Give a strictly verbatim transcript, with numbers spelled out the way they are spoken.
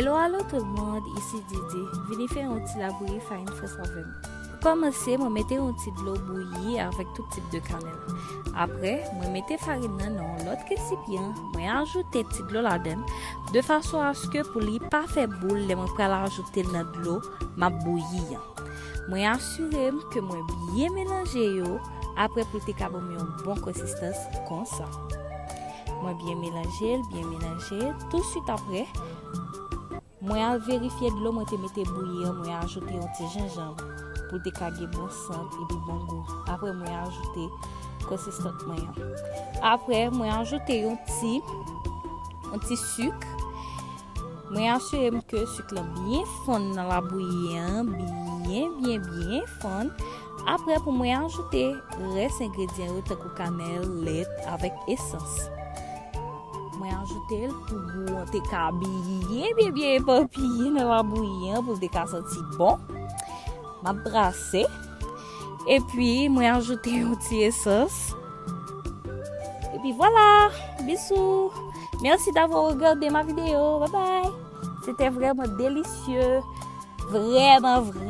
Hello, hello tout le monde, isi Didi. Vini fè yon ti labouyi farin frans avè m. Pou kòmanse, mwen mete yon ti dlo bouyi avèk tout tip de kanèl. Apre, mwen mete farin nan nan yon lòt resipyan, mwen ajoute ti dlo ladan l, de fason aske pou li pa fè boul lè mwen pral ajoute l nan dlo m ap bouyi an. Mwen asire m ke mwen byen melanje yo, apre pou l te ka ban m yon bon konsistans konsa. Mwen byen melanje l, byen melanje l. Tousuit apre, mwen al verifye dlo mwen te mete bouyi an, mwen ajoute yon ti jenjanm pou l te ka gen bon sant epi bon gou. Apre, mwen ajoute konsistans mwen an. Apre, mwen ajoute yon ti, yon ti sik. Mwen asire m ke sik lan byen fonn nan labouyi an, byen, byen, byen fonn. Apre, pou mwen ajoute rès engredyan yo, tankou kanèl, lèt, avèk esans. Mwen ajoute l pou gou an te ka byen, byen, byen epapiye nan labouyi an, pou l te ka santi bon. M ap brase. Epi, mwen ajoute yon ti esans. Epi vwala, bisou. Merci d'avoir regardé ma vidéo. Bye bye. C'était vraiment délicieux. Vraiment, vraiment.